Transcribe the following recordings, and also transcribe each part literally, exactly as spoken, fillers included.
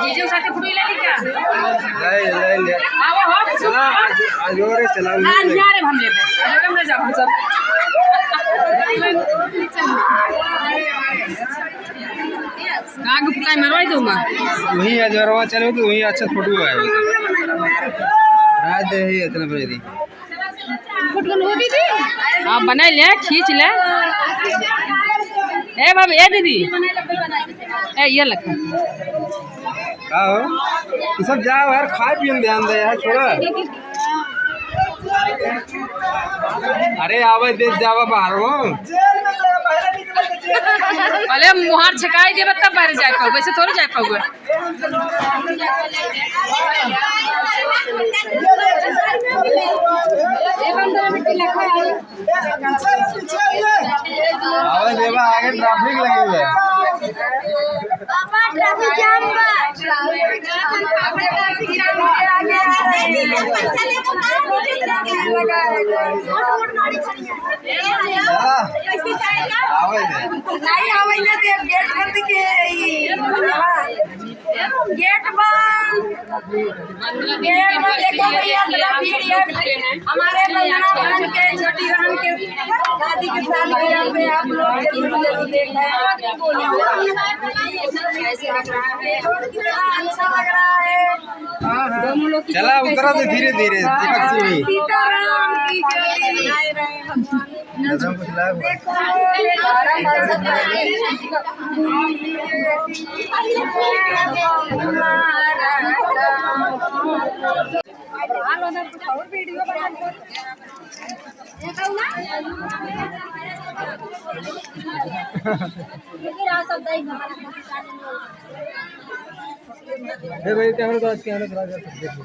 जीजू साथे फोटो ले ली का? ले, ले, ले। आओ, हो। चला, आज, आज और चला, आज ले। जा रे हम लेबे। आज हम ले जाब हम सब। कहाँ के फुटाई मरवाई दो माँ? वही अजवरवा चलो तो वही अच्छा फोटो आए। रात दे ही इतना बजे दी। हाँ, बना ले, खींच ले। ए बाबू, ए दीदी, ए ये लखा। का हो? ये सब जाओ यार, खाए पिए में ध्यान दे यार, छोड़ा। अरे आवे दे जावा बाहर हो। पहले मुहार छकाई देबे तब बाहर जाए पाओगे, वैसे थोड़ी जाए पाओगे। आवे देवा, आगे traffic लगी हुई है। पापा, traffic jam बा। हाँ। आवे दे। नहीं आवे ना, देव gate बंद के, ई, हाँ। Gate बंद। Gate बंद। देखो भैया, इतना भीड़ है। हमारे बंदना बहन के, छोटी बहन के शादी के सालगिरह पे आप लोग जरूर, जरूर देखें। कैसे लग रहा है? कितना अच्छा लग रहा है। दोनों लोग की चला, उतरा दे धीरे धीरे, दीपक सिंह। सीताराम की जय। ए भाई, camera तो आज camera चला जा, देख लो।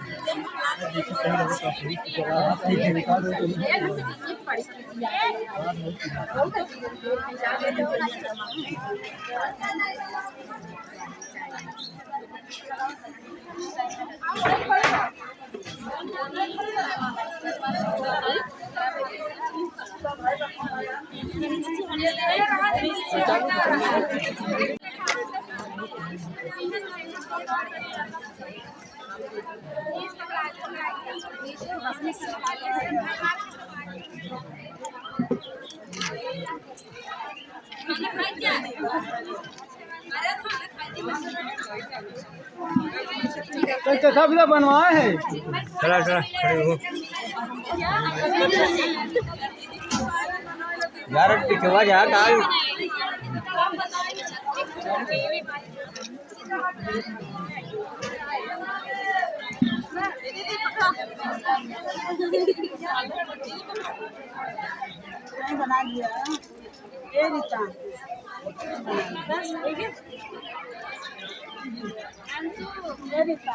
तो चथा भी तो बनवाए है। चला, चला, खड़े हो। यार, पिछवा जा, काल। नहीं बना लिया। ए रीता। ए रीता।